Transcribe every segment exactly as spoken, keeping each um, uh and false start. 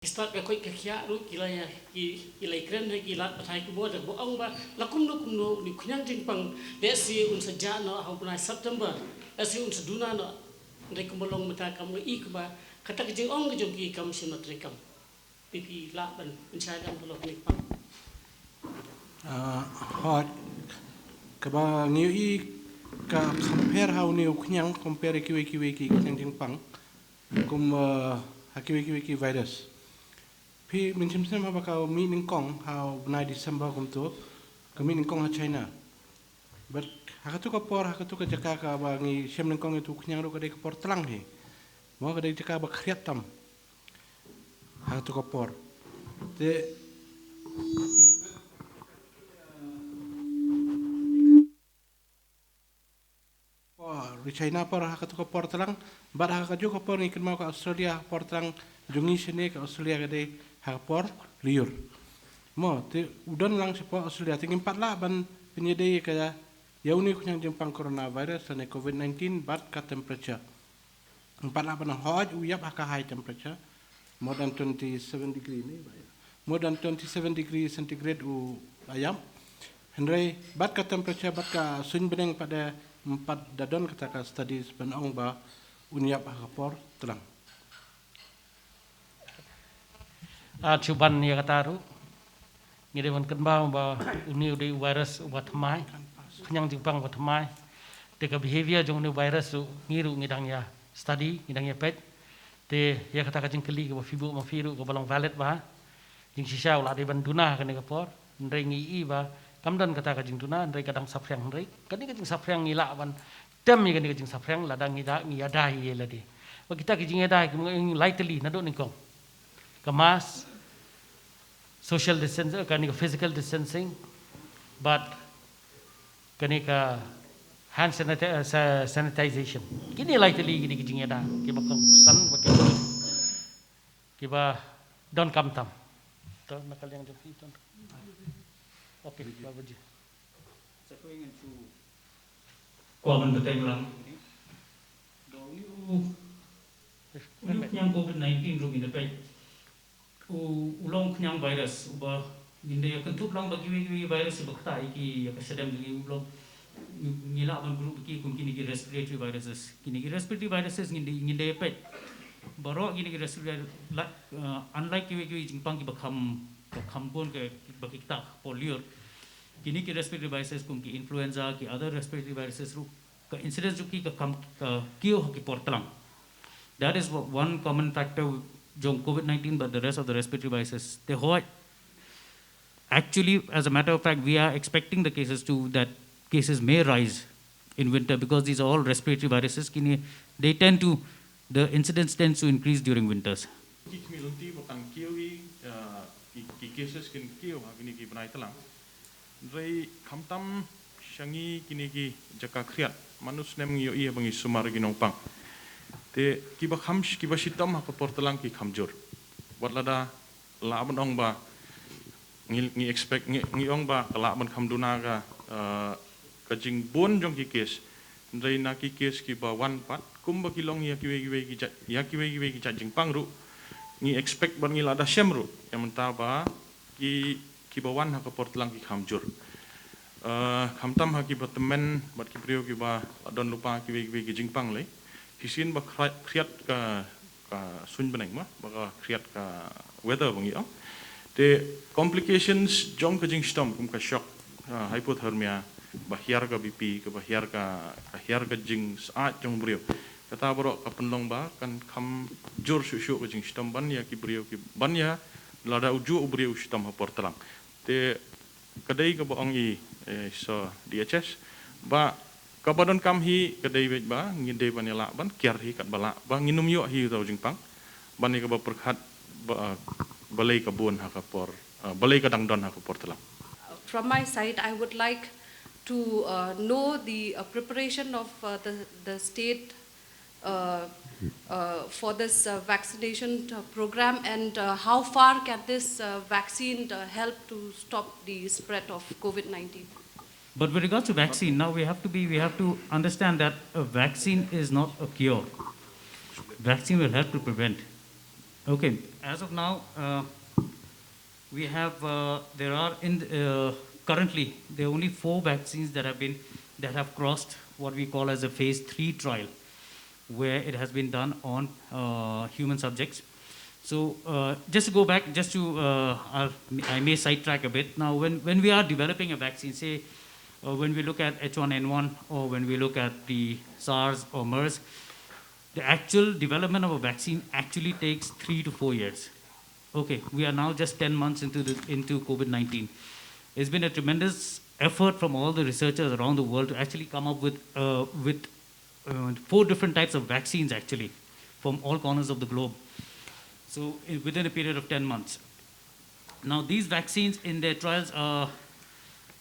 Ki stad ka koit ka khiah ruh ki la ïa, ki, ki la ïakren ha ki lad pathai khubor da kaba ong ba la kumno kumno une u khñiang jingpang lehse un sa jah noh ha u bnai September, lehse un sa duna noh. Hynrei kumba long mynta kam ngi i kumba kata ka jingong ka jong ki kam shim noh treikam. Phi phi lah ban pynshai lang halor kane ka pang. Ah, hooid. Kaba ngi ïohi ka compare ha une u khñiang, compare kiwei kiwei ki khñiang jingpang. Kum, ah, ha kiwei kiwei ki virus. Phi mynshem shem haba ka mih nyngkong ha u bnai December kumto, ka mih nyngkong ha China. Bad ha katu ka por, ha katu ka jaka kaba ngi shem nyngkong ïa utu u khñiang ruh ka dei ka por tlang hi. Mo, ka dei jaka ba khriat tam. Ha katu ka por. Te por, ri China por ha katu ka por tlang, bad ha kajuh ka por ngi kynmaw ka Australia ha ka por tlang jong ngi shane, ka Australia ka dei ha ka por lyiur. Mo, te u don lang shapoh Australia, te ngim pat lah ban pynïadei ka ïa une u khñiang jingpang coronavirus lane covid nineteen bad ka temperature. Ngim pat lah ban ong hooid u ïap ha ka high temperature, more than twenty-seven degree ne, ba ïa, more than twenty-seven degree centigrade u la ïap. Hynrei bad ka temperature, bad ka suiñ bneng pat de, ym pat da don kata ka studies ban ong ba un ïap ha ka por tlang. Ah, shu ban ïa kata ruh. Ngi dei ban kynmaw ba une u dei u virus uba thymmai, khñiang jingpang uba thymmai. Te ka behavior jong une u virus ruh, ngi ruh ngi dang ïa study, ngi dang ïa peit. Te ïa kata ka jingkylli kaba phi buh ma phi ruh kaba long valid bha. Jingshisha u la dei ban duna ha kane ka por. Hynrei ngi i ba kam don kata ka jingduna, hynrei ka dang saphriang, hynrei kane ka jingsaphriang ngi lah ban tem ïa kane ka jingsaphriang lada ngi da, ngi ïada ïa lade. Ba kita ki jingïada ki mung lai tylli naduh nyngkong. Ka mask, social distance, kane ka physical distancing, bad kane ka hand sanita-, sa-, sanitization. Kine lai tylli kine ki jingïada kiba kongsan bad kiba, kiba donkam tam. To, na ka liang jong phi, to. Okay, Babaji. Sa kawei ngan shu kwah ban bteng lang. Ba une u, une u khñiang covid nineteen ruh ngin da peit. U, u long khñiang virus uba ngin da ïa kynthup lang ba kiwei kiwei virus iba ktah ïa ki, ïa ka shadem jong ngi, u long, ngi, ngi lah ban buh ruh ba ki kum kine ki respiratory viruses. Kine ki respiratory viruses ngin da, ngin da ïa peit. Baroh kine ki respiratory, like, uh, unlike kiwei kiwei jingpang kiba kham, kiba kham bun, kiba ki ktah por lyiur. Kine ki respiratory viruses kum ki influenza, ki other respiratory viruses ruh, ka incidence jong ki ka kham, ka kiew ha ki por tlang. That is wha-, one common factor jong covid nineteen, but the rest of the respiratory viruses, te hooid. Actually, as a matter of fact, we are expecting the cases to, that cases may rise in winter because these are all respiratory viruses. Kine, they tend to, the incidence tends to increase during winters. Ki khmih lynti ba kan kiew hi, uh, ki, ki cases kin kiew ha kine ki bnai tlang. Hynrei khamtam sha ngi kine ki jaka khriat, man u snem ngi ïohi ba ngi sumar ki nongpang. Te kiba kham, kiba shitom ha ka por tlang ki kham jur. Wat lada lah ban ong ba ngi, ngi expect, ngi, ngi ong ba ka lah ban kham duna ka, eh, ka jingbun jong ki case. Hynrei na ki case kiba wan pat, kumba ki long ïa kiwei kiwei ki jait, ïa kiwei kiwei ki jait jingpang ruh, ngi expect bad ngi la da shem ruh ïa mynta ba ki, kiba wan ha ka por tlang ki kham jur. Eh, khamtam ha kiba tymmen bad ki briew kiba la don lypa kiwei kiwei ki jingpang lei. Shisien ba khra-, khriat ka, ka suiñ bneng, ma, ba ka khriat ka weather ba ngi ong. Te complications jong ka jingshitom kum ka shock, ah, hypothermia, ba hiar ka B P, kaba hiar ka, ka hiar ka jingsyaid jong u briew. Kata baroh ka pynlong ba kan kham jur shuh shuh ka jingshitom ban ïa ki briew ki, ban ïa lada ujuh u briew u shitom ha por tlang. Te ka dei kaba ong i, eh, so D H S ba kaba donkam hi ka dei beit ba ngin dei ban ïa lah ban kiar hi katba lah ba ngin ym ïoh hi uta u jingpang ban ïa kaba pyrkhat ba, ah, balei ka bun ha ka por, ah, balei ka dang don ha ka por tlang. From my side, I would like to, uh, know the, uh, preparation of, uh, the, the state, uh, uh, for this, uh, vaccination, uh, program, and, uh, how far can this, uh, vaccine, uh, help to stop the spread of covid nineteen? But with regards to vaccine, now we have to be, we have to understand that a vaccine is not a cure. Vaccine will help to prevent. Okay, as of now, uh, we have, uh, there are in, uh, currently, there are only four vaccines that have been, that have crossed what we call as a phase three trial, where it has been done on, uh, human subjects. So, uh, just to go back, just to, uh, I'll, I may sidetrack a bit. Now, when, when we are developing a vaccine, say, uh, when we look at H one N one or when we look at the SARS or MERS, the actual development of a vaccine actually takes three to four years. Okay, we are now just ten months into the, into COVID nineteen. It's been a tremendous effort from all the researchers around the world to actually come up with, uh, with, uh, four different types of vaccines, actually, from all corners of the globe. So, i- within a period of ten months. Now, these vaccines in their trials are,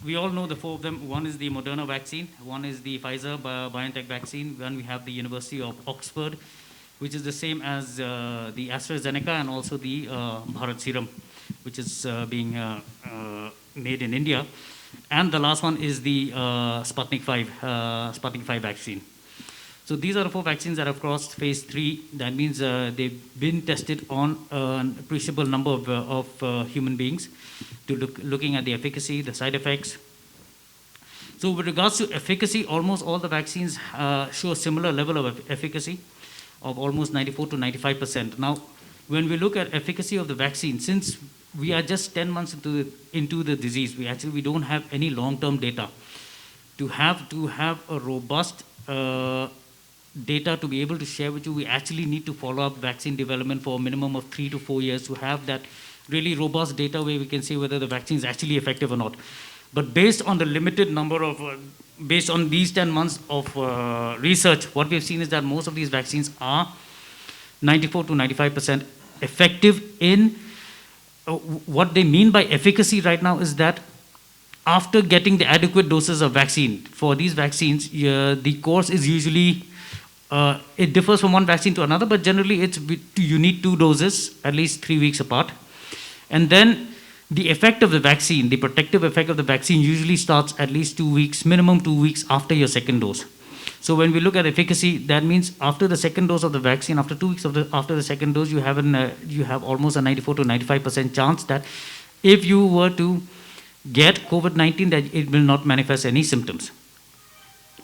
we all know the four of them. One is the Moderna vaccine, one is the Pfizer Bi- BioNTech vaccine, then we have the University of Oxford, which is the same as, uh, the AstraZeneca, and also the, uh, Bharat Serum, which is, uh, being, uh, uh, made in India. And the last one is the, uh, Sputnik five, uh, Sputnik five vaccine. So these are the four vaccines that have crossed phase three. That means, uh, they've been tested on an appreciable number of, uh, of, uh, human beings to look, looking at the efficacy, the side effects. So with regards to efficacy, almost all the vaccines, uh, show a similar level of eff- efficacy of almost ninety-four to ninety-five percent. Now, when we look at efficacy of the vaccine, since we are just ten months into the, into the disease, we actually, we don't have any long-term data. To have, to have a robust, uh, data to be able to share with you, we actually need to follow up vaccine development for a minimum of three to four years to have that really robust data where we can see whether the vaccine is actually effective or not. But based on the limited number of, uh, based on these ten months of, uh, research, what we've seen is that most of these vaccines are ninety-four to ninety-five percent effective in, uh, w- what they mean by efficacy right now is that after getting the adequate doses of vaccine for these vaccines, uh, the course is usually, uh, it differs from one vaccine to another, but generally it's, you need two doses at least three weeks apart. And then the effect of the vaccine, the protective effect of the vaccine, usually starts at least two weeks, minimum two weeks after your second dose. So when we look at efficacy, that means after the second dose of the vaccine, after two weeks of the, after the second dose, you have an, uh, you have almost a ninety-four to ninety-five percent chance that if you were to get COVID nineteen, that it will not manifest any symptoms.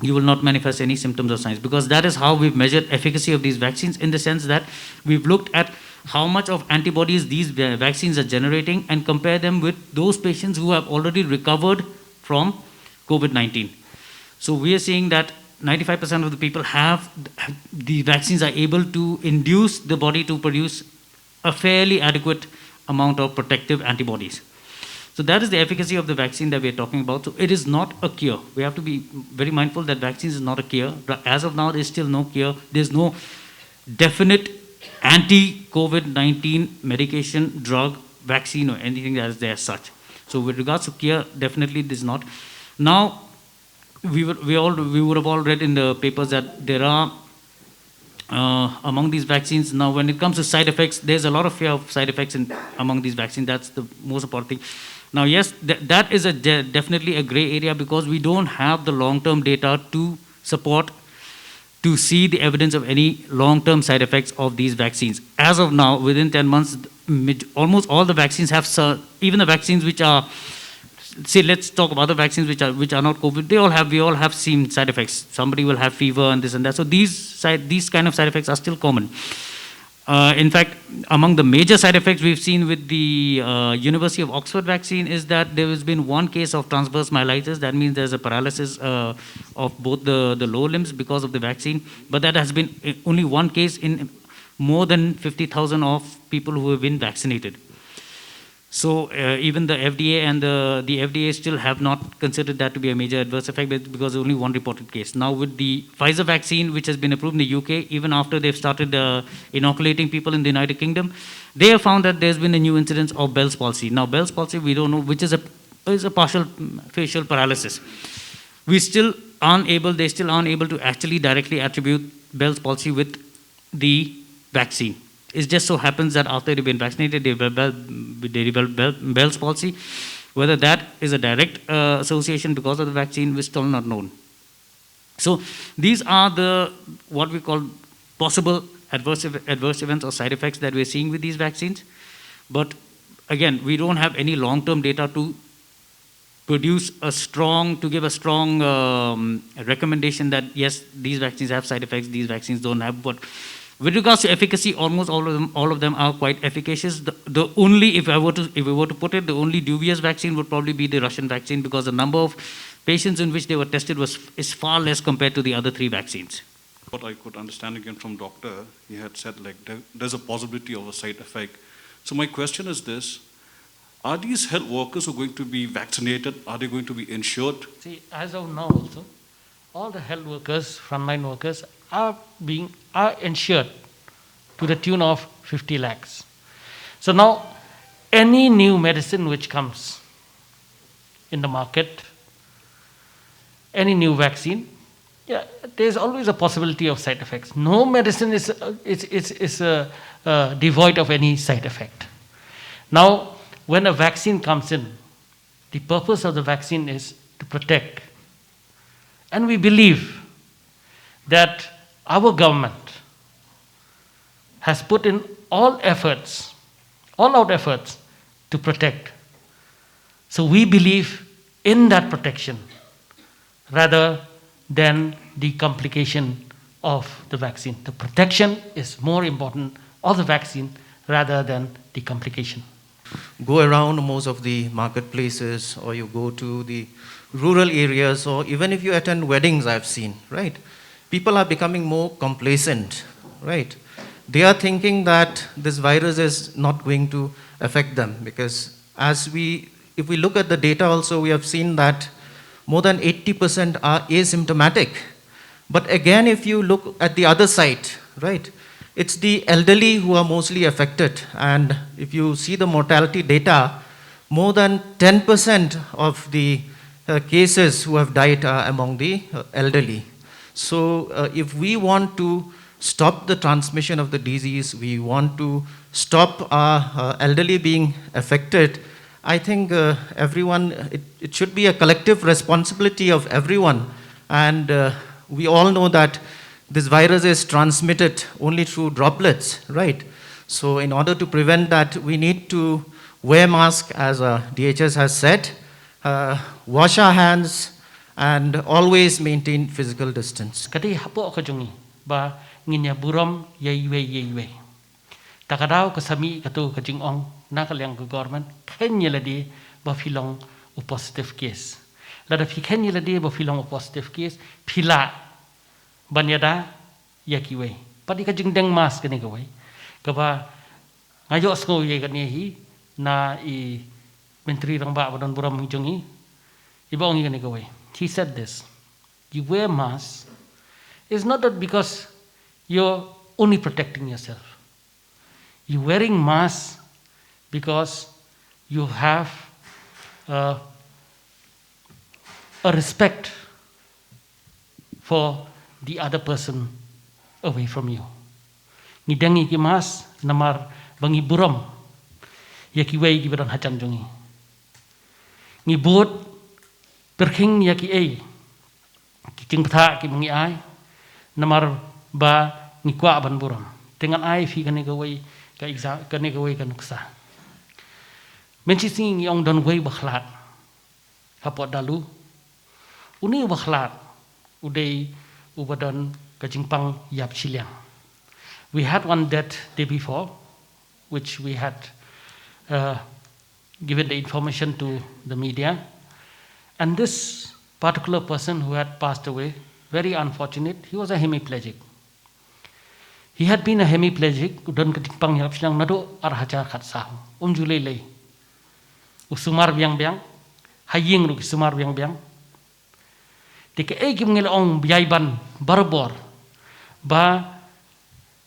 You will not manifest any symptoms or signs, because that is how we've measured efficacy of these vaccines, in the sense that we've looked at how much of antibodies these va- vaccines are generating and compare them with those patients who have already recovered from COVID nineteen. So we are seeing that ninety-five percent of the people have, the vaccines are able to induce the body to produce a fairly adequate amount of protective antibodies. So that is the efficacy of the vaccine that we are talking about. So it is not a cure. We have to be very mindful that vaccines is not a cure. As of now, there's still no cure. There's no definite anti-COVID nineteen medication, drug, vaccine, or anything that is there as such. So with regards to cure, definitely it is not. Now, we would, we all, we would have all read in the papers that there are, uh, among these vaccines. Now, when it comes to side effects, there's a lot of fear of side effects in, among these vaccines. That's the most important thing. Now, yes, th- that is a de- definitely a gray area, because we don't have the long-term data to support, to see the evidence of any long-term side effects of these vaccines. As of now, within ten months, mid- almost all the vaccines have, su- even the vaccines which are, say, let's talk about the vaccines which are, which are not COVID. They all have, we all have seen side effects. Somebody will have fever and this and that. So these side, these kind of side effects are still common. Uh, in fact, among the major side effects we've seen with the, uh, University of Oxford vaccine is that there has been one case of transverse myelitis. That means there's a paralysis, uh, of both the, the lower limbs because of the vaccine. But that has been, uh, only one case in more than fifty thousand of people who have been vaccinated. So, uh, even the F D A and the, the F D A still have not considered that to be a major adverse effect, be- because only one reported case. Now, with the Pfizer vaccine, which has been approved in the U K, even after they've started, uh, inoculating people in the United Kingdom, they have found that there's been a new incidence of Bell's palsy. Now, Bell's palsy, we don't know, which is a, is a partial, mm, facial paralysis. We still aren't able, they still aren't able to actually directly attribute Bell's palsy with the vaccine. It just so happens that after they've been vaccinated, they develop, they develop Bell- Bell's palsy. Whether that is a direct, uh, association because of the vaccine is still not known. So these are the, what we call, possible adverse, ev- adverse events or side effects that we're seeing with these vaccines. But again, we don't have any long-term data to produce a strong, to give a strong um, recommendation that yes, these vaccines have side effects, these vaccines don't have. But with regards to efficacy, almost all of them, all of them are quite efficacious. The, the only, if I were to, if we were to put it, the only dubious vaccine would probably be the Russian vaccine, because the number of patients in which they were tested was is far less compared to the other three vaccines. What I could understand again from doctor, he had said like there, there's a possibility of a side effect. So my question is this: are these health workers who are going to be vaccinated? Are they going to be insured? See, as of now also, all the health workers, frontline workers are being are insured to the tune of fifty lakhs. So now, any new medicine which comes in the market, any new vaccine, yeah, there's always a possibility of side effects. No medicine is uh, is is, is uh, uh, devoid of any side effect. Now, when a vaccine comes in, the purpose of the vaccine is to protect, and we believe that our government has put in all efforts, all out efforts to protect. So we believe in that protection rather than the complication of the vaccine. The protection is more important of the vaccine rather than the complication. Go around most of the marketplaces, or you go to the rural areas, or even if you attend weddings, I've seen, right? People are becoming more complacent, right? They are thinking that this virus is not going to affect them because as we, if we look at the data also, we have seen that more than eighty percent are asymptomatic. But again, if you look at the other side, right, it's the elderly who are mostly affected. And if you see the mortality data, more than ten percent of the uh, cases who have died are among the uh, elderly. So uh, if we want to stop the transmission of the disease, we want to stop our uh, elderly being affected, I think uh, everyone, it, it should be a collective responsibility of everyone. And uh, we all know that this virus is transmitted only through droplets, right? So in order to prevent that, we need to wear mask, as uh, D H S has said, uh, wash our hands, and always maintain physical distance. Ka dei hapoh ka jong ngi ba ngin ïa burom ïa iwei ïa iwei. Ta ka daw ka sa mih kato ka jingong na ka liang ka government, kheiñ ïa lade ba phi long u positive case. Lada phi kheiñ ïa lade ba phi long u positive case, phi lah ban ïada ïa kiwei. Pat ïa ka jingdeng mask kane kawei, kaba nga ïohsngew ïa kane hi na i Myntri Rangbah ba don burom jong ngi, iba ong ïa kane kawei. He said this: you wear mask is not that because you're only protecting yourself. You're wearing mask because you have uh, a respect for the other person away from you. Ngi deng ïa ki mask namar ba ngi burom ïa kiwei kiba don hajan jong ngi. Ngi bud pyrkhing ïa kiei ki jingpyrta kiba ngi ai namar ba ngi kwah ban burom. Te ngan ai phi kane kawei ka exam, kane kawei ka nuksa. Mynshisngi ngi ong don uwei uba khlad hapoh Dalu. Une uba khlad u dei uba don ka jingpang ïap shiliang. We had one death day before, which we had uh, given the information to the media. And this particular person who had passed away, very unfortunate, he was a hemiplegic. He had been a hemiplegic, u don ka jingpang ïap shiliang naduh ar hajar khatsaw. Um ju lei lei. U sumar biang biang, ha ïing ruh ki sumar biang biang. Te kaei kaba ngi la ong biang ban barabor ba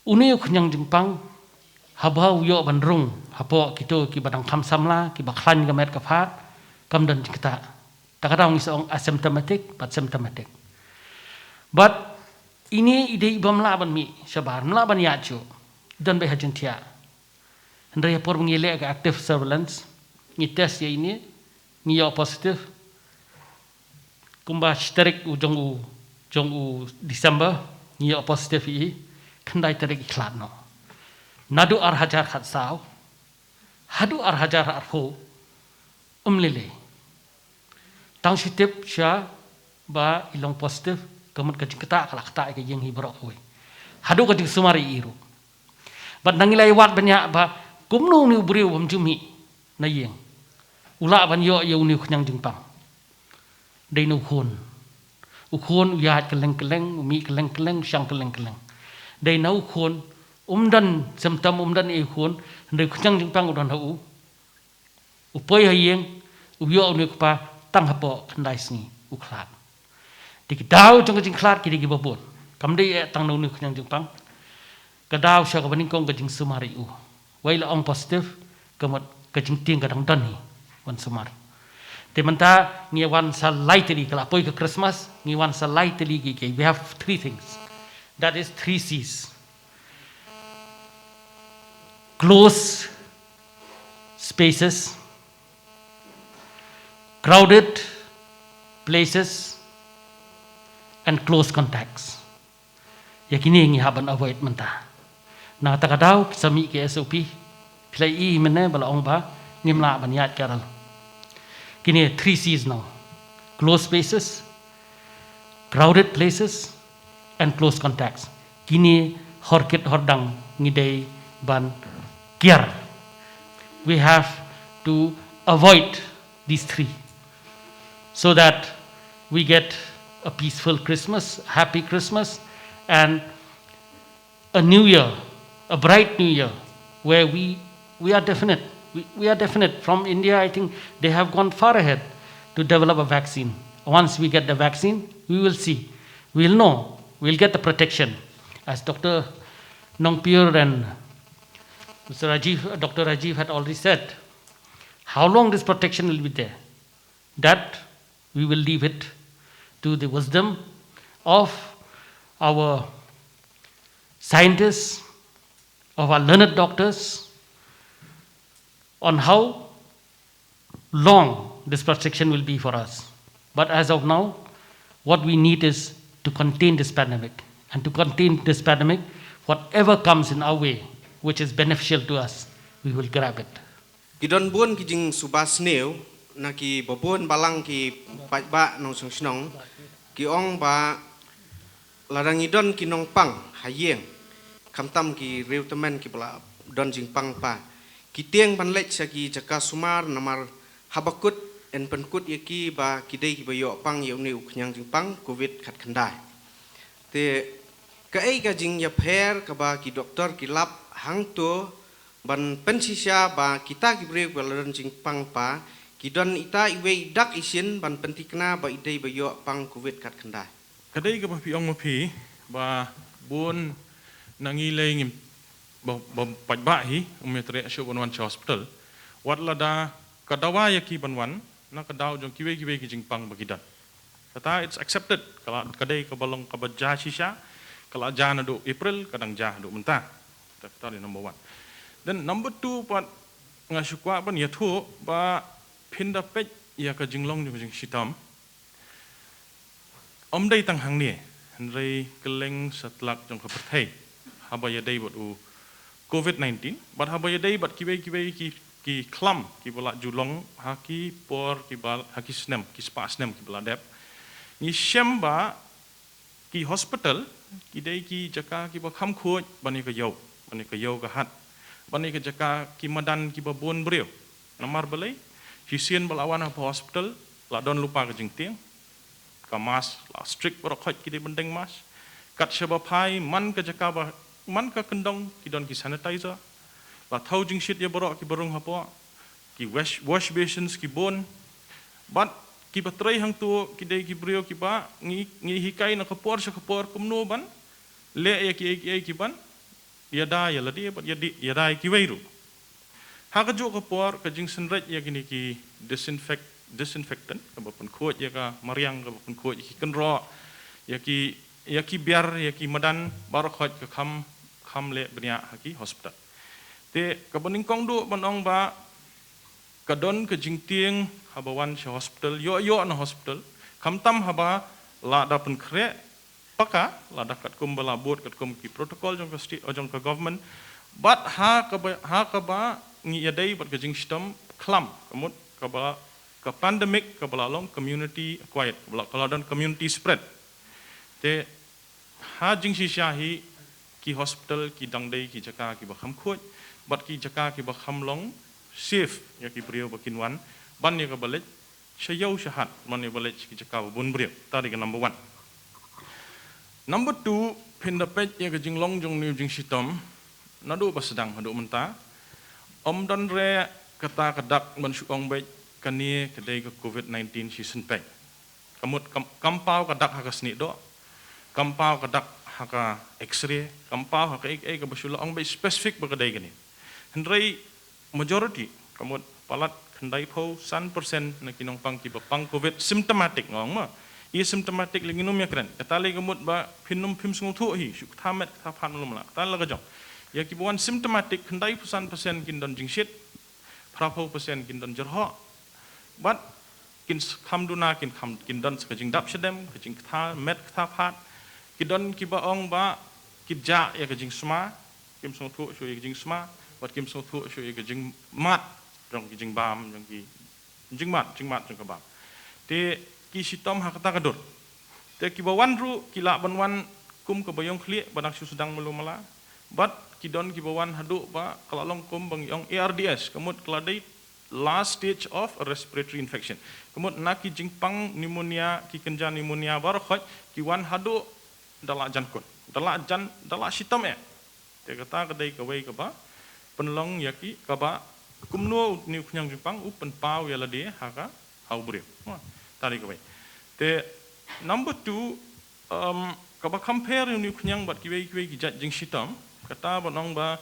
une u khñiang jingpang haba u ïoh ban rung hapoh kito kiba dang kham samla, kiba khlaiñ ka met ka phad, kam don jingktah. Ta ka daw ngi sa ong asymptomatic bad symptomatic. Bad ine i dei ibym lah ban mih shabar, ym lah ban ïaid shuh. Don beit ha jingthiah. Hynrei ha por ba ngi leh ka active surveillance, ngi test ïa ine, ngi ïoh positive. Kumba shi tarik u jong u jong u December, ngi ïoh positive ïa i. khyndai tarik i khlad noh. Naduh ar hajar khatsaw haduh ar hajar arphew, um lei lei. Tang shi tip sha ba i long positive, ka mut ka jingktah ka la ktah ïa ka ïing hi baroh kawei. Haduh ka jingsumar ïa i ruh. Bad nang ngi la ïa wad bniah ba kumno une u briew bym ju mih na ïing u lah ban ïoh ïa une u khñiang jingpang. Dei na u khun. U khun u ïaid kylleng kylleng, u mih kylleng kylleng, u shang kylleng kylleng. Dei na u khun, um don symptom, um don ei u khun, hynrei u khñiang jingpang u don ha u. U poi ha ïing, u ïoh une u kpa tang hapoh khyndai sngi u khlad. Te ki daw jong ka jingkhlad ki dei kiba bun. Kam dei eh tang na une u khñiang jingpang. Ka daw sha kaba nyngkong ka jingsumar ïa u. Wei la ong positive, ka mut ka jingtieng ka dang don hi ban sumar. Te mynta ngi wan sa lai tylli, ka la poi ka Christmas, ngi wan sa lai tylli ki, ki, we have three things. That is three C's. Close spaces, crowded places, and close contacts. Ïa kine ngi hap ban avoid mynta. Na kata ka daw ki sa mih ki S O P. Phi la i mynne ba la ong ba ngim lah ban ïaid ka rel. Kine three C's noh. Close spaces, crowded places, and close contacts. Kine hor kit hor dang ngi dei ban kiar. We have to avoid these three so that we get a peaceful Christmas, happy Christmas, and a new year, a bright new year, where we, we are definite, we, we are definite. From India, I think they have gone far ahead to develop a vaccine. Once we get the vaccine, we will see, we'll know, we'll get the protection. As Doctor Nongpyur and Mister Rajiv, Doctor Rajiv had already said, how long this protection will be there? That we will leave it to the wisdom of our scientists, of our learned doctors, on how long this protection will be for us. But as of now, what we need is to contain this pandemic. And to contain this pandemic, whatever comes in our way, which is beneficial to us, we will grab it. Ki don bun ki jingsuba sniew na ki babun balang ki paidbah nongshong shnong, ki ong ba lada ngi don ki nongpang ha ïing, khamtam ki riew tymmen kiba la don jingpang pa, ki tieng ban leit sha ki jaka sumar, namar haba kut yn pynkut ïa ki ba ki dei kiba ïoh pang ïa une u khñiang jingpang covid khatkhyndai. Te kaei ka jingïapher kaba ki doktor ki lap hangto ban pynshisha ba kita ki briew ba la don jingpang pa ki don ita iwei i dak i shin ban pynthikna ba i dei ba ïoh pang covid khatkhyndai? Ka dei kaba phi ong ma phi ba bun na ngi lei ngim, ba, ba paidbah hi ym ïatrei shuh ban wan sha hospital. Wat lada ka dawa ïa ki ban wan na ka daw jong kiwei kiwei ki jingpang ba ki don. Kata it's accepted. Ka la, ka dei kaba long kaba jia shisha. Ka la jia naduh April, ka dang jia haduh mynta. Kata, kata dei number one. Then number two pat, nga shu kwah ban ïathuh ba phin da peit ïa ka jinglong jong ka jingshitom. Ym dei tang hangne, hynrei kylleng satlak jong ka pyrthei, haba ïadei bad u covid nineteen, bad haba ïadei bad kiwei kiwei ki, ki khlam kiba la ju long ha ki por kiba, ha ki snem, ki spah snem kiba la dep. Ngi shem ba ki hospital ki dei ki jaka kiba kham khuid ban ïa ka ïew, ban ïa ka ïew ka hat, ban ïa ka jaka ki madan kiba bun briew. Namar balei? Shisien ba la wan ha hospital la don lypa ka jingtieng, ka mask la strict, baroh khoit ki dei ban deng mask. Kat shaba phai man ka jaka ba, man ka kyndong ki don ki sanitizer. La thaw jingshit ïa baroh kiba rung hapoh, ki wash, wash basins ki bun. Bad kiba trei hangto ki dei ki briew kiba ngi, ngi hikai na ka por sha ka por kumno ban leh ïa kiei kiei kiban ïada ïa lade bad ïa di, ïada ïa kiwei ruh. Ha kajuh ka por ka jingsynreit ïa kine ki disinfect, disinfectant, kaba pynkhuid ïa ka mariang, kaba pynkhuid ïa ki kynroh, ïa ki, ïa ki biar, ïa ki madan, baroh khoit ka kham, kham leh bniah ha ki hospital. Te kaba nyngkong duh ban ong ba ka don ka jingtieng haba wan sha hospital, ïoh ïoh na hospital, khamtam haba la da pynkhreh, paka, lada katkum ba la bud, katkum ki protocol jong ka state, jong ka government. Bad ha kaba, ha kaba ngi ïadei bad ka jingshitom khlam, ka mut kaba, ka pandemic kaba la long community acquired, kaba la, ka la don community spread. Te ha jingshisha hi ki hospital ki dang dei ki jaka kiba kham khuid, bad ki jaka kiba kham long safe ïa ki briew ba kin wan ban ïa kaba leit sha ïew sha hat, ban ïa ba leit ki jaka ba bun briew. Te dei ka number one. Number two, phin da peit ïa ka jinglong jong une u jingshitom, naduh ba sdang haduh mynta, ym don re kata ka dak ban shu ong beit kane ka dei ka covid nineteen shisien peit. Ka mut kam, kam paw ka dak ha ka snieh doh, kam paw ka dak ha ka X-ray, kam paw ha ka ei ei kaba shu la ong beit specific ba ka dei kane. Hynrei majority, ka mut palat khyndaiphew san percent na ki nongpang kiba pang covid symptomatic, nga ong ma. Asymptomatic lei ngin ym ïakren. Kata lei ka mut ba phin ym, phim sngewthuh hi, shu ktha met ktha phad mlum la. Kata la ka jong. Ïa kiba wan symptomatic, khyndaiphew san percent kin don jingshit, phraphew percent kin don jyrhoh. Bad kin s-, kham duna, kin kham, kin don sa ka jingdap shadem, ka jingktha met ktha phad. Ki don kiba ong ba ki jah ïa ka jingsma, kim sngewthuh shuh ïa ka jingsma, bad kim sngewthuh shuh ïa ka jingmad jong ki jingbam, jong ki jingmad, jingmad jong ka bam. Te ki shitom ha kata ka dur. Te kiba wan ruh ki lah ban wan kum kaba ïong khlieh, ba dang shu sdang malu mala. Bad ki don kiba wan haduh ba ka la long kum ba ngi ong A R D S, ka mut ka la dei last stage of respiratory infection. Ka mut na ki jingpang pneumonia, ki kynja pneumonia baroh khoit, ki wan haduh da la jan kut, da la jan, da la shitom eh. Te kata ka dei kawei kaba pynlong ïa ki, kaba kumno une u khñiang jingpang u pynpaw ïa lade ha ka, ha u briew. Ha, kata dei kawei. Te number two, um, kaba compare une u khñiang bad kiwei kiwei ki jait jingshitom, kata ban ong ba,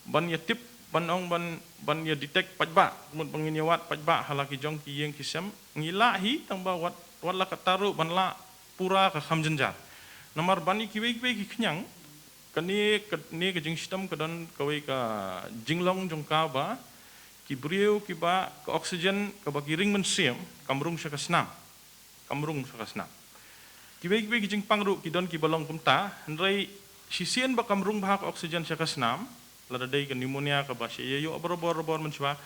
ban ïa tip, ban ong ban, ban ïa detect paidbah, mut ba ngin ïa wad paidbah ha la ki jong ki ïing ki sem, ngi lah hi, tang ba wat, wat la katta ruh ban lah pura ka kham jynjar. Namar ban ïa kiwei kiwei ki khñiang, kane, kane ka jingshitom ka don kawei ka jinglong jong ka ba ki briew kiba ka oxygen kaba ki ring mynsiem kam rung sha ka snam. Kam rung sha ka snam. Kiwei kiwei ki jingpang ruh ki don kiba long kumta, hynrei shisien ba kam rung bha ka oxygen sha ka snam, lada dei ka pneumonia kaba shu ïa ïoh barabor barabor mynshuwa,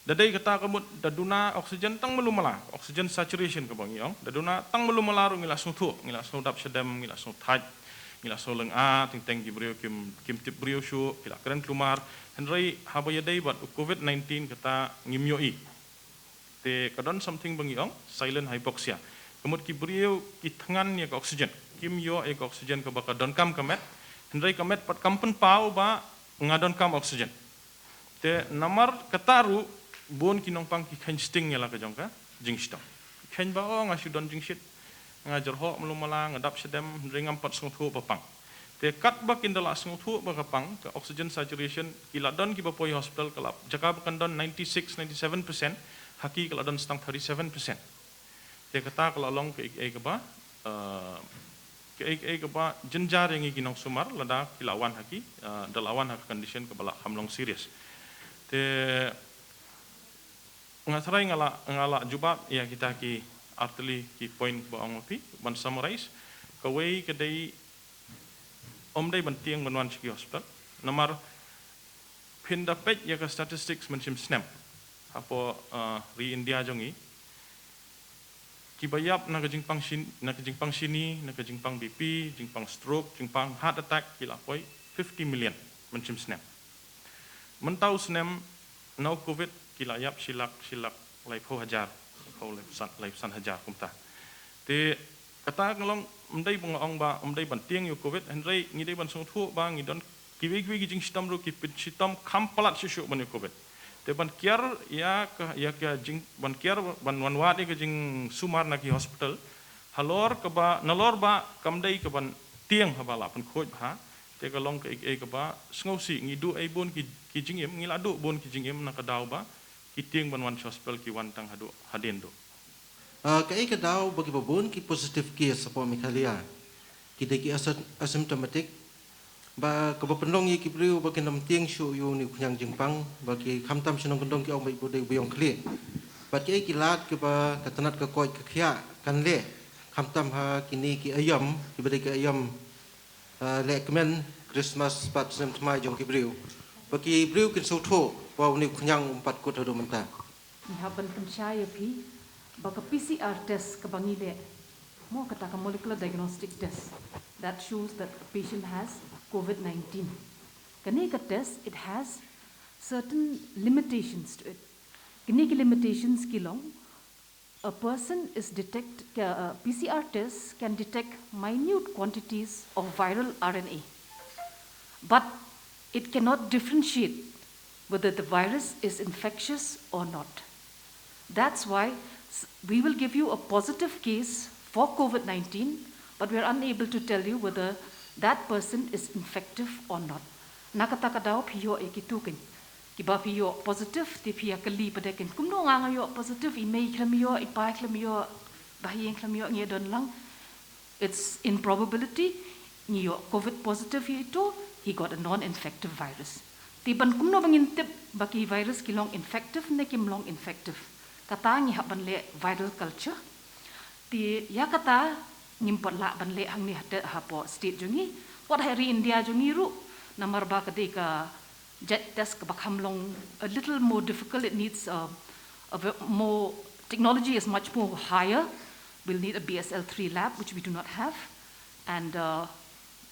da dei kata ka mut da duna oxygen tang malu mala, oxygen saturation kaba ngi ong, da duna tang malu mala ruh ngi la sngewthuh, ngi la sngew dap shadem, ngi la sngew thait, ngi la sngew lynga, teng teng ki briew kim, kim tip briew shuh, ki la kren khlumar, hynrei haba ïadei bad u covid nineteen kata ngim ïohi. Te ka don something ba ngi ong silent hypoxia. Ka mut ki briew ki thngan ïa ka oxygen, kim ïoh ïa ka oxygen kaba ka donkam ka met, hynrei ka met pat kam pynpaw ba nga donkam oxygen. Te namar kata ruh bun ki nongpang ki kheiñ sting ïa la ka jong ka jingshitom. Ki kheiñ ba, oh, nga shu don jingshit, nga jyrhoh malu mala, nga dap shadem, hynrei ngam pat sngewthuh ba pang. Te katba kin da la sngewthuh ba ka pang, ka oxygen saturation, ki la don kiba poi hospital, ka la, jaka ba kan don ninety-six, ninety-seven percent, ha ki ka la don tang thirty-seven percent. Te kata ka la long kaei kaei kaba, eh, kaei kaei kaba jynjar ïa ngi ki nongsumar, lada ki la wan ha ki, eh, da la wan ha ka condition kaba la kham long serious. Te nga tharai nga la, nga la jubab ïa kita ki artylli ki point ba ong ma phi, ban summarize, kawei ka dei, ym dei ban tieng ban wan sha ki hospital. Namar phin da peit ïa ka statistics mynshem snem hapoh, eh, ri India jong ngi, kiba ïap na ka jingpang shin-, na ka jingpang shini, na ka jingpang B P, jingpang stroke, jingpang heart attack, ki la poi fifty million mynshem snem. Mynta u snem na u covid ki la ïap shi lak, shi lak laiphew hajar, laiphew, laiphew san, laiphew san hajar kumta. Te kata ka long, ym dei ba nga ong ba, ym dei ban tieng ïa u covid, hynrei ngi dei ban sngewthuh ba ngi don kiwei kiwei ki jingshitom ruh ki pynshitom kham palat shuh shuh ban ïa u covid. Te ban kiar ïa ka, ïa ka jing, ban kiar, ban wan wad ïa ka jingsumar na ki hospital, halor kaba, nalor ba kam dei ka ban tieng haba la pynkhuid bha, te ka long kaei kaei kaba sngewsih, ngi duh ei bun ki, ki jingim, ngi la duh bun ki jingim na ka daw ba ki tieng ban wan sha hospital ki wan tang haduh hadien duh. Ah, kaei ka daw ba kiba bun ki positive case hapoh Meghalaya ki dei ki asy-, asymptomatic, ba kaba pynlong ïa ki briew ba kin ym tieng shuh ïa une u khñiang jingpang, ba ki khamtam shnong kyndong ki ong ba u dei ba ïong khlieh. Bad kaei ki lad kiba ka tnat ka koit ka khiah kan leh Khamtam ha kine ki aïom, kiba dei ki aïom, ah, lehkmen Christmas bad snem thymmai jong ki briew. Ba ki briew kin sngewthuh ba une u khñiang um pat kut haduh mynta. Ngi hap ban pynshai ïa phi ba ka P C R test kaba ngi leh, mo, kata ka molecular diagnostic test that shows that a patient has COVID nineteen. Kane ka test, it has certain limitations to it. Kine ki limitations ki long, a person is detect, ka, uh, P C R test can detect minute quantities of viral R N A, but it cannot differentiate whether the virus is infectious or not. That's why s- we will give you a positive case for COVID nineteen, but we are unable to tell you whether that person is infective or not. Na kata ka daw phi ïoh ïa kitu kein. Kiba phi ïoh positive, te phi ïa kylli pat de kein, kumno nga nga ïoh positive, i mei khlem ïoh, i pa khlem ïoh, ba ïing khlem ïoh, ngi don lang. It's in probability, ngi ïoh COVID positive ïa itu, he got a non-infective virus. Te ban kumno ba ngin tip ba ki virus ki long infective ne kim long infective? Kata ngi hap ban leh viral culture. Te ïa kata ngim pat lah ban leh hangne ha te, hapoh state jong ngi. Wat ha ri India jong ngi ruh, namar ba ka dei ka jait test kaba kham long a little more difficult. It needs a, a ve- more, technology is much more higher. We'll need a B S L three lab, which we do not have. And uh,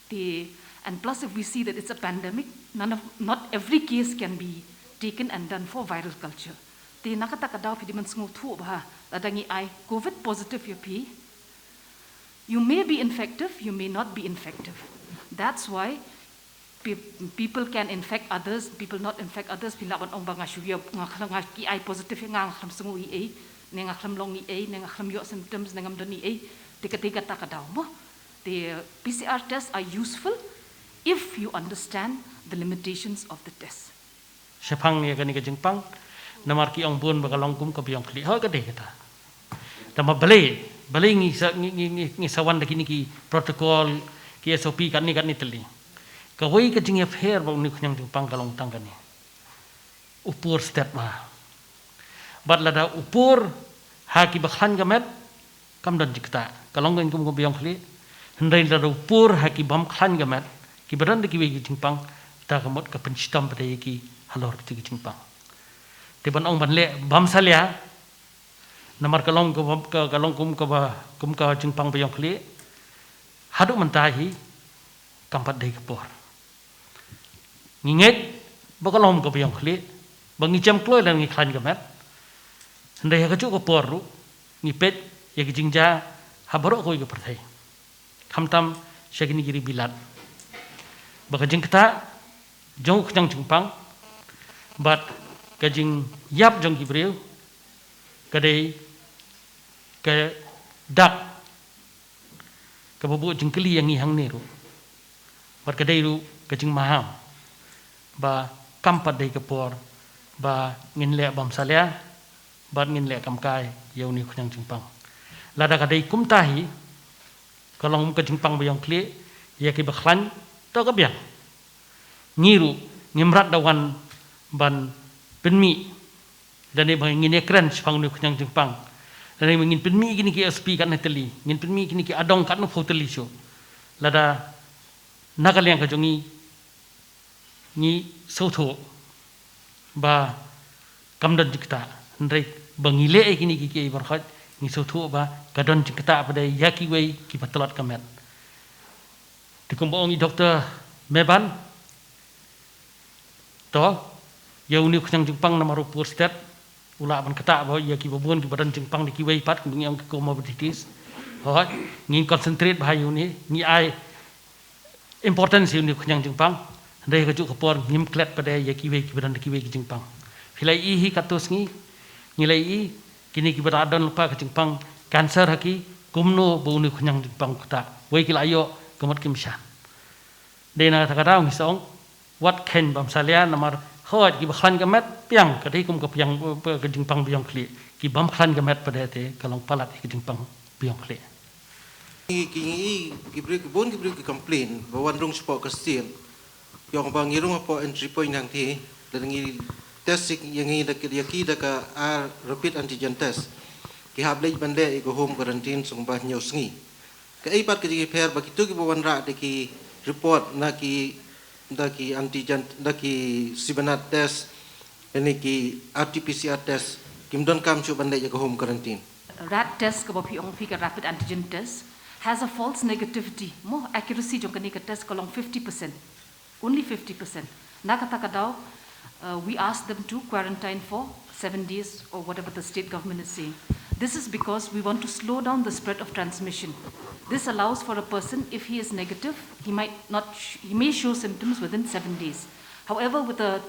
the and plus, if we see that it's a pandemic, none of not every case can be taken and done for viral culture. Te na kata ka daw phi dei ban sngewthuh ba lada ngi ai COVID positive ïa phi, you may be infective, you may not be infective. That's why pe- people can infect others, people not infect others. Phi lah ban ong ba nga shu ïoh, nga khlem, nga ki ai positive ïa nga, nga khlem sngew ei ei, ne nga khlem long ei ei, ne nga khlem ïoh symptoms, ne ngam don ei ei. Te ka dei kata ka daw mo. The P C R tests are useful if you understand the limitations of the test. Shaphang ïa kane ka jingpang, namar ki ong bun ba ka long kum ka ba ïong khlieh, hooid ka dei kata. Tangba balei, balei ngi sa, ngi, ngi, ngi, ngi sa wan da kine ki protocol, ki S O P, katne katne tylli. Kawei ka jingïapher ba une u khñiang jingpang ka long tang kane. U pur stet bha. Bad lada u pur ha ki ba khlaiñ ka met, kam don jingktah. Ka long kein kum ka ba ïong khlieh. Hynrei lada u pur ha ki bym khlaiñ ka met, ki ba don da kiwei ki jingpang, ta ka mut ka pynshitom pat de ïa ki halor kito ki jingpang. Te ban ong ban leh bymsalia, namar ka long ka, ka, ka long kum ka ba, kum ka jingpang ba ïong khlieh. Haduh mynta hi kam pat dei ka por. Ngi ngeit ba ka long ka ba ïong khlieh, ba ngi jem kloi lada ngi khlaiñ ka met. Hynrei ha kajuh ka por ruh ngi peit ïa ka jingjia ha baroh kawei ka pyrthei, khamtam sha kine ki ri bilat, ba ka jingktah jong u khñiang jingpang bad ka jingïap jong ki briew ka dei ka dak kaba buh jingkylli ïa ngi hangne ruh. Bad ka dei ruh ka jingmaham ba kam pat dei ka por ba ngin leh bymsalia bad ngin leh kamkai ïa une u khñiang jingpang. Lada ka dei kumta hi, ka long ka jingpang ba ïong khlieh ïa ki ba khlaiñ, to ka biang. Ngi ruh ngim rat da wan ban pynmih lane ba ngin ïakren shaphang une u khñiang jingpang, lane ba ngin pynmih kine ki S P katne tylli, ngin pynmih kine ki adong katno phew tylli shuh. Lada na ka liang ka jong ngi, ngi sngewthuh ba kam don jingktah, hynrei ba ngi leh ïa kine ki, ki baroh, ngi sngewthuh ba ka don jingktah pat de ïa kiwei ki ba tlot ka met. Te kumba ong i Doktor Meban, to, ïa une u khñiang jingpang namar u pur stet, u lah ban ktah bha ïa ki ba bun ki ba don jingpang da kiwei pat, kumba ngi ong ki comorbidities. Hooid, ngin concentrate bha ïa une, ngi ai importance ïa une u khñiang jingpang. Hynrei ha kajuh ka por ngim klet pat de ïa kiwei ki ba don da kiwei ki jingpang. Phi la ïohi katto sngi, ngi la ïohi kine ki ba la don lypa ka jingpang cancer ha ki, kumno ba une u khñiang jingpang u ktah. Wei ki la ïoh, ka mut kim shan. Dei na kata ka daw ngi sa ong, wat kheiñ bymsalia namar hooid ki ba khlaiñ ka met biang, ka dei kum ka biang, ka jingpang ba ïong khlieh. Ki bym khlaiñ ka met pat de te ka long palat ïa ka jingpang ba ïong khlieh. Ki, ki, ki briew, ki bun ki briew ki complain ba wan rung shapoh ka state. Ki ong ba ngi rung hapoh entry point hangtei, lada ngi test ïa ngi da ka, ïa ki da ka ar rapid antigen test. Ki hap leit ban leh ïa ka home quarantine sngewbha hynñiew sngi. Kaei pat ka jingïapher ba kito kiba wanrah da ki report na ki, da ki antigen, da ki Sibanat test, lane ki R T P C R test, kim donkam shuh ban leit ïa ka home quarantine? RAT test, kaba phi ong phi ka rapid antigen test, has a false negativity. Mo, accuracy jong kane ka test ka long fifty percent. Only fifty percent. Na kata ka daw, uh, we ask them to quarantine for seven days or whatever the state government is saying. This is because we want to slow down the spread of transmission. This allows for a person, if he is negative, he might not, sh- he may show symptoms within seven days. However, with a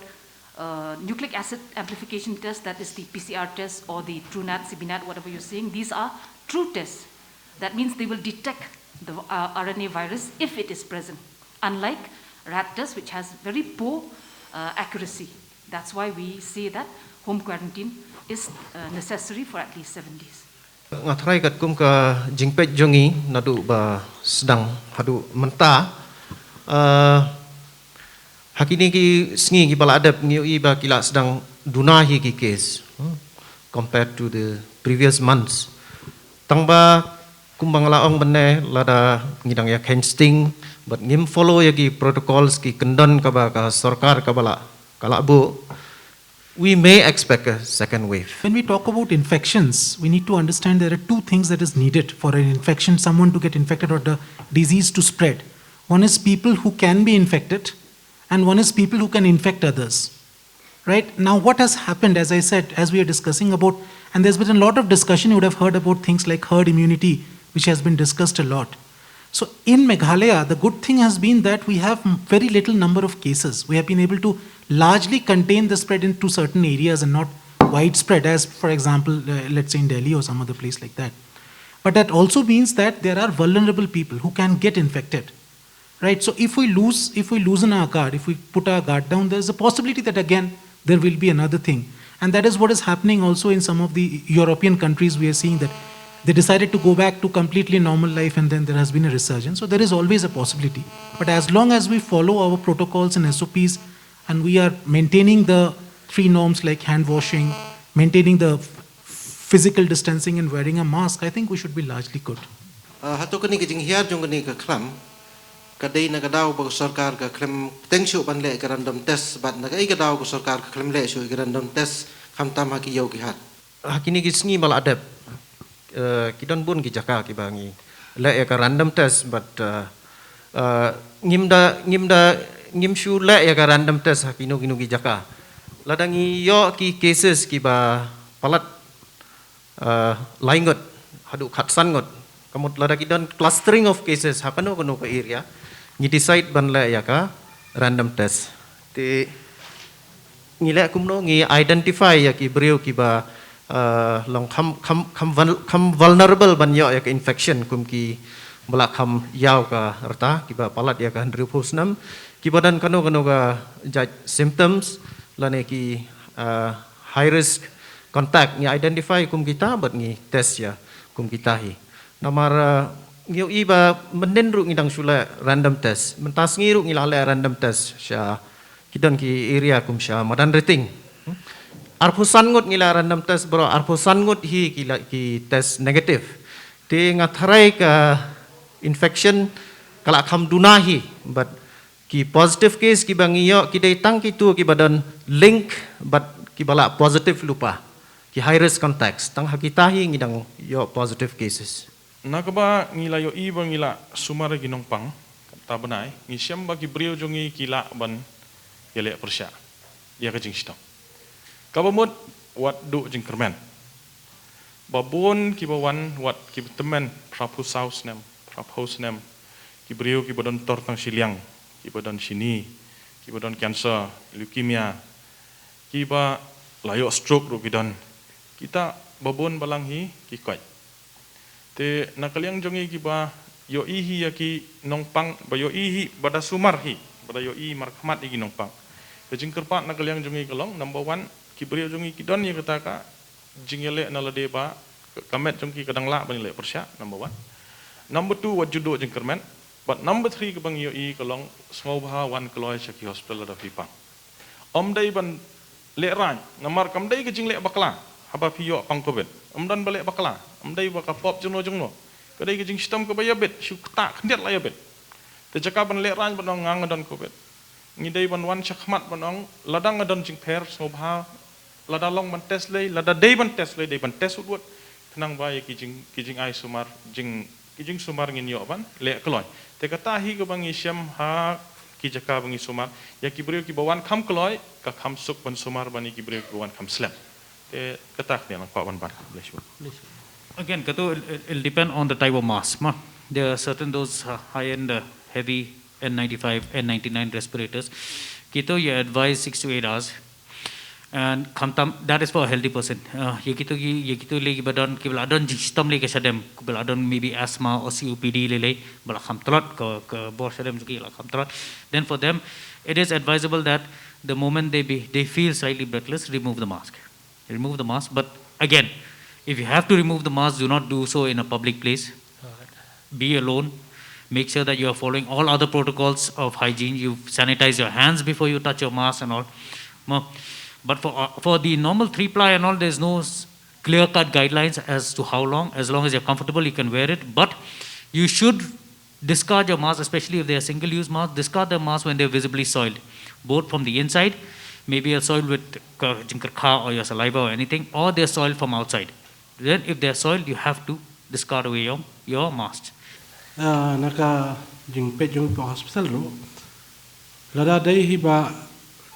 uh, nucleic acid amplification test, that is the P C R test or the TrueNat, Sibanat, whatever you're saying, these are true tests. That means they will detect the uh, R N A virus if it is present, unlike RAT test, which has very poor uh, accuracy. That's why we say that home quarantine is uh, necessary for at least seven days. Nga tharai katkum ka jingpeit jong ngi naduh ba sdang haduh mynta. Uh, ha kine ki sngi kiba la dep ngi ïohi ba ki la sdang duna hi ki case, hmm, compared to the previous months. Tang ba kumba nga la ong mynne, lada ngi dang ïakhein sting bad ngim follow ïa ki protocols, ki kyndon kaba ka sorkar kaba la, ka la buh, we may expect a second wave. When we talk about infections, we need to understand there are two things that is needed for an infection, someone to get infected or the disease to spread. One is people who can be infected, and one is people who can infect others. Right? Now, what has happened, as I said, as we are discussing about, and there's been a lot of discussion, you would have heard about things like herd immunity, which has been discussed a lot. So in Meghalaya, the good thing has been that we have very little number of cases. We have been able to largely contain the spread into certain areas and not widespread, as, for example, uh, let's say in Delhi or some other place like that. But that also means that there are vulnerable people who can get infected. Right? So if we lose, if we loosen our guard, if we put our guard down, there's a possibility that again there will be another thing. And that is what is happening also in some of the European countries. We are seeing that they decided to go back to completely normal life, and then there has been a resurgence. So there is always a possibility. But as long as we follow our protocols and S O Ps, and we are maintaining the three norms like hand washing, maintaining the physical distancing and wearing a mask, I think we should be largely good. Uh, hato kane ka jinghiar jong kane ka khlam ka dei na ka daw ba ka sorkar ka khlem teng shuh ban leh ka random test, bad na kaei ka daw ka sorkar ka khlem leh shuh ka random test, khamtam ha ki ïew ki hat? Ha kine ki sngi ba la dep, uh, ki don bun ki jaka kiba ngi leh ïa ka random test, bad uh, uh, ngim da, ngim da, ngim shu leh ïa ka random test ha kino kino ki jaka. Lada ngi ïoh ki cases kiba palat uh, lai ngut haduh khatsan ngut, ka mut lada ki don clustering of cases ha kano kano ka area, ngi decide ban leh ïa ka random test. Te ngi leh kumno? Ngi identify ïa ki briew kiba uh, long kham, kham, kham, vul- kham vulnerable ban ïoh ïa ka infection, kum kiba la kham ïaw ka rta, kiba palat ïa ka hynriewphew snem, kiba don kano kano ka jait symptoms lane ki uh, high risk contact, ngi identify kum kita bad ngi test ïa kum kita hi. Namar uh, ngi ïohi ba mynhynnin ruh ngi dang shu leh random test, mynta sngi ruh ngi la leh random test sha ki don ki area kum sha Madanriting. Arphew san ngut ngi leh random test, baroh arphew san ngut hi ki la, ki test negative. Te nga tharai ka infection ka la kham duna hi, bad ki positive case kiba ngi ïoh ki dei tang kito kiba don link bad kiba la positive lypa, ki high risk contacts. Tang ha kita hi ngi dang ïoh positive cases. Na kaba ngi la ïohi ba ngi la sumar ïa ki nongpang, kata bnai ngi shem ba ki briew jong ngi ki lah ban ïaleh pyrshah ïa ka jingshitom. Kaba mut, wat duh jingkyrmen. Ba bun kiba wan, wat kiba tymmen phraphew saw snem, phraphew snem, ki briew kiba don tor tang shiliang, kiba don shini, kiba don cancer, leukemia, kiba la ïoh stroke ruh ki don. Kita ba bun balang hi ki koit. Te na ka liang jong ngi kiba ïohi hi ïa ki nongpang, ba ïohi hi, ba da sumar hi, ba da ïohi markhmat ïa ki nongpang, ka jingkyrpad na ka liang jong ngi ka long, number one, ki briew jong ngi ki don ïa kata ka jingïaleh na lade ba ka met jong ki ka dang lah ban ïaleh pyrshah, number one. Number two, wat ju duh jingkyrmen. Bad number three kaba ngi ïohi ka long, sngewbha wan kloi sha ki hospital lada phi pang. Ym dei ban lehraiñ, namar kam dei ka jingleh bakla. Haba phi ïoh pang covid, ym don ba leh bakla, ym dei ba ka pop jingno jingno. Ka dei ka jingshitom kaba ïabit, shu ktah khyndiat la ïabit. Te jaka ban lehraiñ ban ong nga nga don covid, ngi dei ban wan shakhmat ban ong lada nga don jingpher sngewbha, lada long ban test lei, lada dei ban test lei, dei ban test wut wut. Khnang ba ïa ki jing, ki jingai sumar, jing, ki jingsumar ngin ïoh ban leh kloi. Te kata hi kaba ngi shem ha ki jaka ba ngi sumar, ïa ki briew kiba wan kham kloi ka kham suk ban sumar ban ïa ki briew kiba wan kham slem. Te kata ka dei lang kwah ban ban. Bless you. Again, kato, it'll, it'll depend on the type of mask. Ma, there are certain those uh, high-end, uh, heavy N ninety-five, N ninety-nine respirators. Kito you advise six to eight hours. And khamtam, that is for a healthy person. Uh, ye kito ki, ye kito le kiba don, kiba la don jingshitom le ka shadem, kiba la don maybe asthma or C O P D le le, ba la kham tlot, ka, ka bor shadem jong ki la kham tlot. Then for them, it is advisable that the moment they be, they feel slightly breathless, remove the mask. Remove the mask. But again, if you have to remove the mask, do not do so in a public place. Be alone. Make sure that you are following all other protocols of hygiene. You sanitize your hands before you touch your mask and all. Mo-, But for, uh, for the normal three ply and all, there's no s-, clear-cut guidelines as to how long. As long as you're comfortable, you can wear it. But you should discard your mask, especially if they are single-use masks. Discard the mask when they're visibly soiled, both from the inside, maybe you're soiled with ka-, jingkyrkha or your saliva or anything, or they're soiled from outside. Then if they're soiled, you have to discard away your, your mask. Ah, na ka jingpeit jong phi ha hospital ruh, lada dei hi ba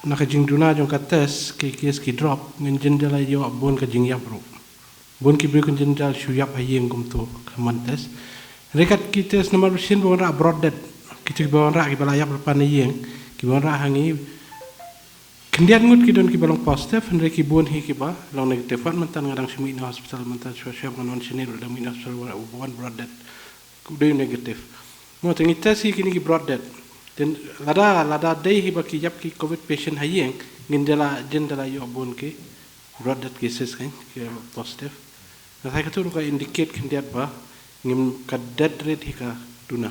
na ka jingduna jong ka test ki case ki drop, ngin jin da la ïoh bun ka jingïap ruh. Bun ki briew kin jin da la shu ïap ha ïing kumto ka man test. Hynrei kat ki test namar ba shisien ba wanrah brought death. Kito kiba wanrah kiba la ïap lypa na ïing, kiba wanrah ha ngi, khyndiat ngut ki don kiba long positive, hynrei ki bun hi kiba long negative. Wat mynta nga dang shu mih na hospital, mynta shu shu ngan wan shane ruh dang mih na hospital, wan, wan brought death. Ku dei negative. Mo, te ngi test hi kine ki brought death. Te lada, lada dei hi ba ki ïap ki covid patient ha ïing, ngin da la, jin da la ïoh bun ki brought death cases kan, ki positive. Nga tharai kato ruh ka indicate khyndiat ba ngim, ka death rate hi ka duna.